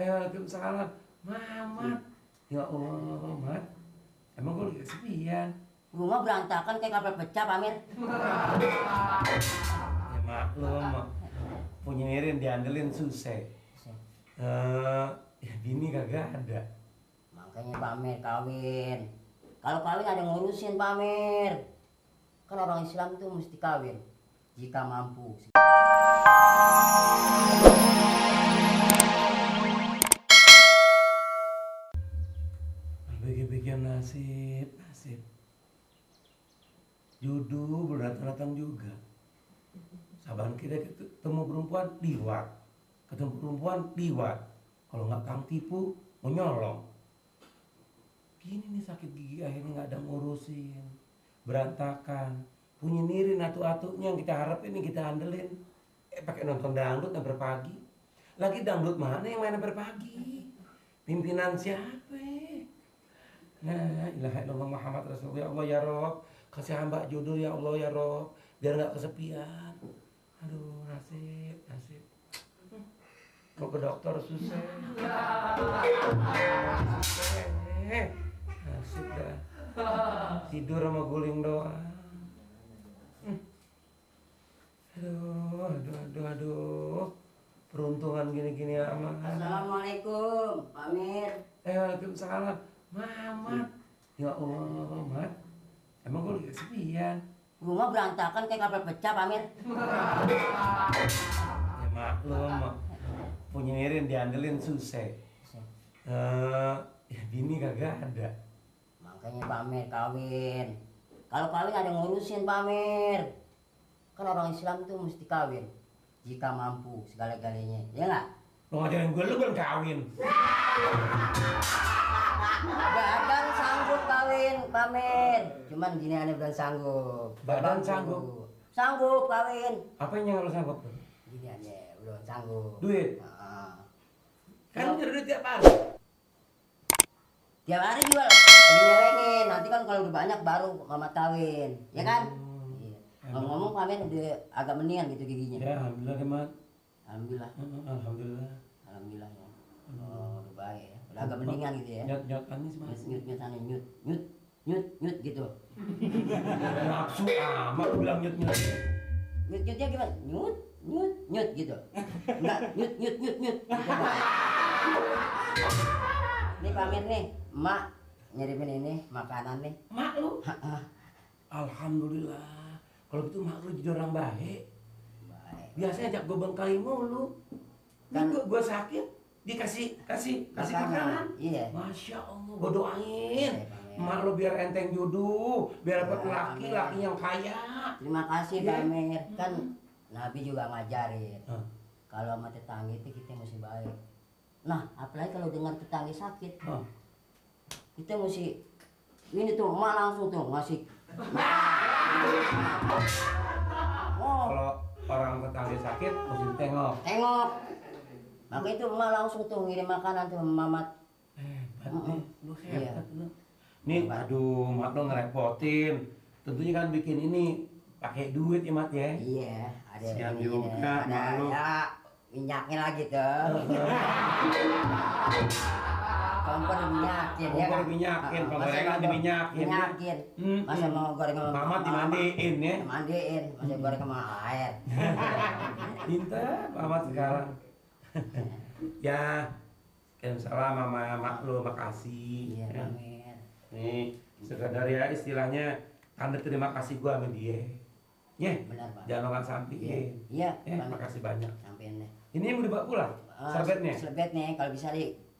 Waalaikumsalam. Mamat. Ya Allah, Mat. Emang gue lagi kesepian. Rumah berantakan kayak kapal pecah, Pak Amir. Ya maklum, punya Nirin diandelin susah. Ya bini kagak ada. Makanya Pak Amir kawin. Kalau kawin ada yang ngurusin, Pak Amir. Kan orang Islam tuh mesti kawin jika mampu. Bagi-bagian nasib. Jodoh belum datang juga. Saban kita ketemu perempuan liwat, ketemu perempuan liwat. Kalau nggak kang tipu, mau nyolong. Gini nih sakit gigi akhirnya nggak ada ngurusin, berantakan. Punya Nirin atu-atunya yang kita harapin ini kita andelin. Pakai nonton dangdut sampai pagi. Lagi dangdut mana yang main sampai pagi? Pimpinan siapa? La ilaha illallah Muhammad Rasulullah. Ya Allah ya Rob, kasih hamba jodoh ya Allah ya Rob, biar nggak kesepian. Aduh, nasib. Mau ke dokter susah. Nasib dah. Tidur sama guling doang. Aduh. Peruntungan gini-gini amat. Assalamualaikum, Pak Amir. Waalaikumsalam. Mamat. Ya Allah, Mat. Emang gue lagi kesepian. Rumah berantakan kayak kapal pecah, Pak Amir. Ya maklum, punya Nirin diandelin susah. Ya bini kagak ada. Makanya Pak Amir kawin. Kalau kawin ada yang ngurusin, Pak Amir. Kan orang Islam tuh mesti kawin jika mampu segala-galanya, ya nggak? Lo ngajarin gue, lu belum kawin. Badan sanggup kawin, Pak Amir. Cuman gini aneh belum sanggup. Badan sanggup? Sanggup kawin. Apa yang lo sanggup? Gini aneh belum sanggup. Duit? Kan Kalau- nyari duit tiap hari. Tiap hari jual, lagi nyerengin. Nanti kan kalau udah banyak baru mama kawin, ya kan? Iya. Ngomong-ngomong Pak Amir udah agak mendingan gitu giginya. Ya alhamdulillah Mat. Alhamdulillah. Alhamdulillah. Alhamdulillah ya. Oh, udah baik ya. Udah agak mendingan gitu ya. Nyot anis Mas. Nyut gitu. Nafsu amat lu bilang nyut. Nyutnya gimana? Nyut gitu. Enggak, nyut gitu. Nih Pak Amir nih, emak ngirimin ini makanan nih. Mak lu? Alhamdulillah. Kalau gitu mak lu jadi orang baik. Baik. Biasanya ajak gue bengkali mulu. Kan gue sakit dikasih makanan. Iya. Masya Allah, gue doain. Iya, Pak Amir. Mak lu biar enteng jodoh, biar dapat Iya, laki Amir. yang kaya. Terima kasih Iya. Pak Amir. Kan Nabi juga ngajarin. Hah. Kalau sama tetangga itu kita mesti baik. Nah, apalagi kalau dengar tetangga sakit, Hah. kita mesti ini tuh emak langsung tuh ngasih. Oh, Kalau orang tetangga sakit mesti tengok. tengok. Maka itu emak langsung tuh ngirim makanan tuh mamat. Hebat nih, lu Iya. hebat lu. Nih, aduh, mak lu ngerepotin. Tentunya kan bikin ini pakai duit ya mat ya. Iya, ada Siap ini, juga, ada malu. ya minyaknya lagi tuh. Kompor diminyakin ya Kompor kan? diminyakin, Masa penggorengan mau diminyakin. minyakin. Masa mau goreng sama Mamat dimandiin ya. Mandiin, masa goreng sama air. Pintar Mamat sekarang. Ya, salam sama mak lu, makasih. Iya, Ya. Amir. Nih, sekadar ya istilahnya tanda terima kasih gua sama dia. Ya, Benar, Pak. jangan orang sampaiin. Iya, Ya, Pak. makasih banyak. Sampein deh. Ini yang mau dibawa pulang, serbetnya. Serbetnya kalau bisa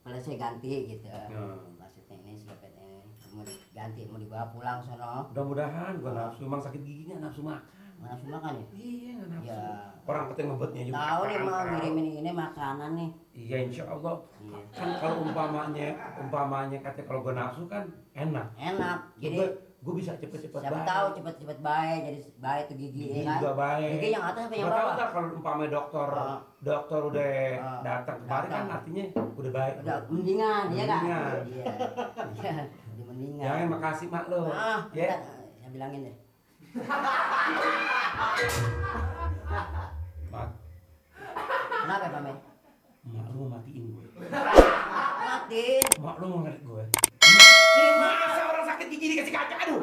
kalau saya ganti gitu. Hmm. Maksudnya ini serbetnya mau diganti, mau dibawa pulang sono. Mudah-mudahan gua nafsu, emang sakit giginya nafsu makan. Mana nafsu makan ya? Iya, nggak nafsu. Ya. Orang penting ngebetnya juga. Tahu nih mau Tahu. ngirimin ini makanan nih. Iya, insya Allah. Iya. Kan kalau umpamanya katanya kalau gua nafsu kan enak. Enak. Jadi Gua bisa cepet-cepet siapa baik. tahu cepet-cepet baik, jadi baik tuh gigi, Gigi ya kan? juga baik. Gigi yang atas apa yang Gua tahu bawah? ntar kalau umpamanya dokter udah datang kemarin kan datang. artinya udah baik. Udah mendingan, ya kan? Mendingan. Iya. Iya, udah mendingan. Jangan makasih mak lo. Ya. Yang bilangin deh. Mak, Kenapa Pak Mei? mak lu mau matiin gue. Matiin. Mak lu mau ngeliat gue. Masa orang sakit gigi dikasih kaca? Aduh.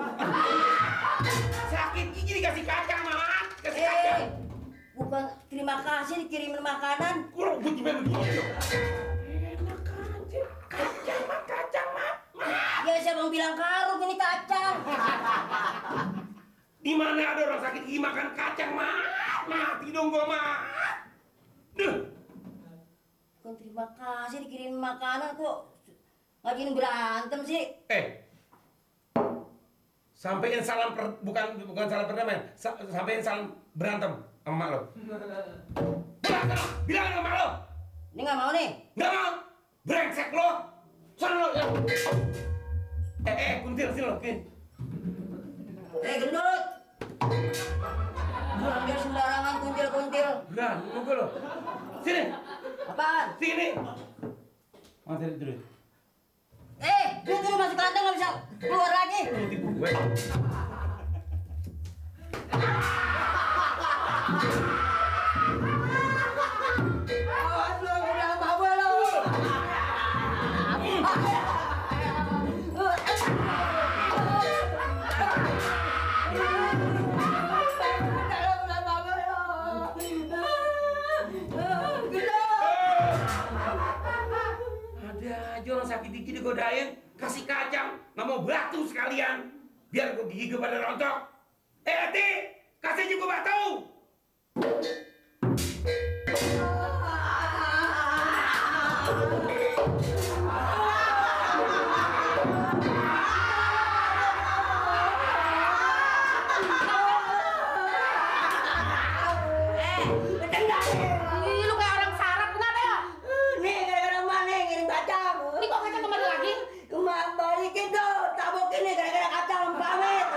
Sakit gigi dikasih kaca, Mak. Kasih kaca. Bukan terima kasih dikirimin makanan. Kurang gue gimana begini? Enak aja. Kacang, Mak. Kacang, Mak. Ya siapa yang bilang karung ini kacang? Di mana ada orang sakit gigi makan kacang, Mak? Mati dong gua, Mak. Duh. Bukan terima kasih dikirim makanan kok ngajakin berantem sih. Sampein salam bukan salam perdamaian. Sampein salam berantem sama mak lo. Bilang sama mak lo. Ini nggak mau nih. Nggak mau. Brengsek lo. Sana lo. Kuntil sini lo, Kin. Gendut. Lu ambil sembarangan kuntil-kuntil. Berani mau gue lo. Sini. Apaan? Sini. Mas cari duit. Duit dulu masuk kantong nggak bisa keluar lagi. Lu tipu gue. Ada aja orang sakit gigi digodain, kasih kacang, nggak mau batu sekalian, biar gue gigi gue pada rontok. Hati, kasih juga batu. Lu kayak orang sarap kenapa ya? Nih gara-gara mana ngirim kacang? Ini kok kacang kembali lagi? Kemarin balikin tuh, tabokin nih gara-gara kacang pamit.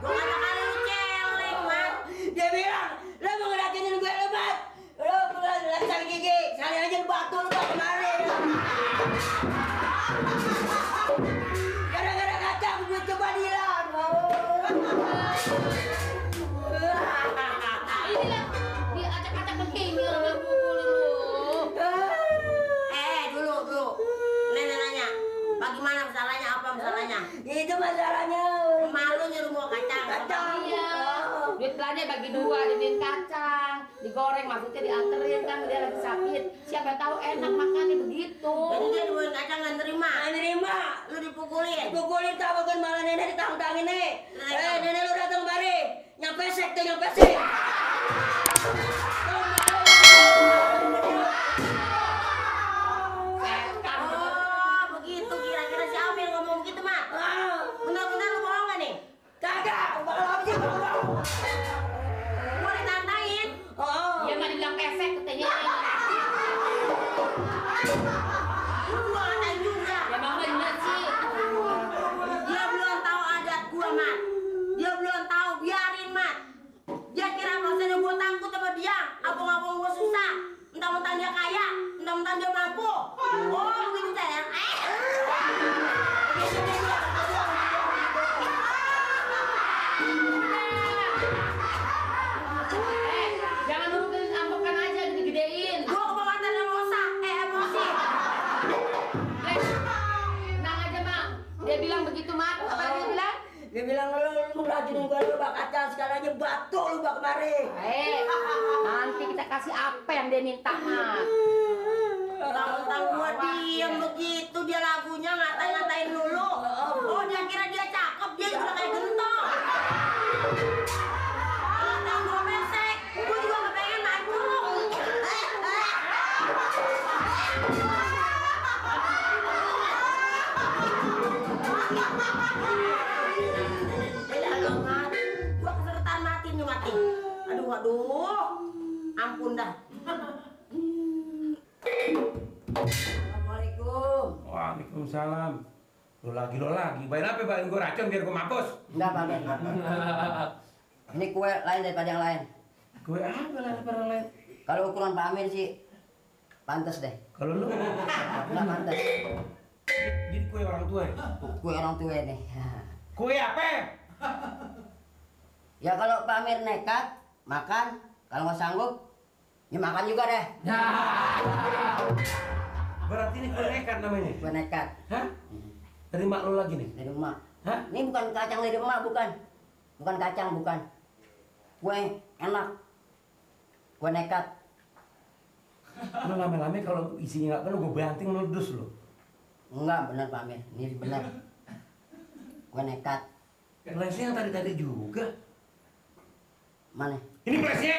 Gua kata kali lu celeng, Mat. Dia bilang, lu mau ngeracinin gue lu, Mat. Lu lagi sakit gigi, sekali aja lu batu lu Pak, kemarin. Gara-gara kacang gue coba hilang. Inilah dia acak-acak begini orang pukulin lu. Dulu. Nenek nanya, bagaimana masalahnya, apa masalahnya? Itu masalahnya. Malu nyuruh mau kacang. Iya. Duit belanja bagi dua, dibeliin kacang, digoreng maksudnya dianterin kan dia lagi sakit. Siapa tahu enak makannya begitu. Jadi dia dibeliin kacang nggak nerima. Nggak nerima. Lu dipukulin. Dipukulin tabokin malah nenek ditangtangin nih. Nenek lu datang kemari. Nyampe sek tuh, nyampe sek. Begitu kira-kira siapa yang ngomong begitu, Mak? Benar-benar lu bohong nggak nih? Kagak, bakal apa sih bohong? Gua ditantangin. Dia mah dibilang pesek katanya. Lu gua ngatain juga. Ya emang bener sih. Dia belum tahu adat gua, Mat. Dia belum tahu, biarin, Mat. Dia kira maksudnya gua takut sama dia. Abang-abang gua susah. Mentang-mentang dia kaya, mentang-mentang dia mampu. Oh, begitu sayang. Jangan nurutin ampekan aja gede-gedein. Gua kebawatan emosi. Tenang aja, Mak. Dia bilang begitu, Mak. Apa dia bilang? Dia bilang lu racun gua lu bak kacang sekali aja batu lu bak kemari. Nanti kita kasih apa yang dia minta, Mak. Tentang gua diem begitu dia lagunya ngatain dulu. Oh dia kira dia cakep, dia juga kayak gentong. Tentang gua pesek, gua juga gak pengen maju. Gua kesertaan mati nih mati. Aduh, ampun dah. Assalamualaikum. Waalaikumsalam. Lo lagi. Bayain apa? Bayain gue racun biar gue mampus. Enggak, Pak Ben. Ini kue lain daripada yang lain. Gue apa lah para lain? Kalau ukuran Pak Amir sih pantas deh. Kalau lu Enggak pantas. jadi kue orang tua ya? Kue orang tua nih. Kue apa? Ya kalau Pak Amir nekat makan, kalau nggak sanggup Ya makan juga deh. Berarti ini kue nekat namanya. Gue nekat. Hah? Dari mak lo lagi nih? Dari emak. Hah? Ini bukan kacang dari emak, bukan. Bukan kacang, bukan. Gue enak. Gue nekat. Lo lama-lama kalau isinya nggak penuh gue banting meledos lo. Enggak, bener Pak Amir. Ini bener. Gue nekat. Flashnya yang tadi-tadi juga. Mana? Ini flashnya.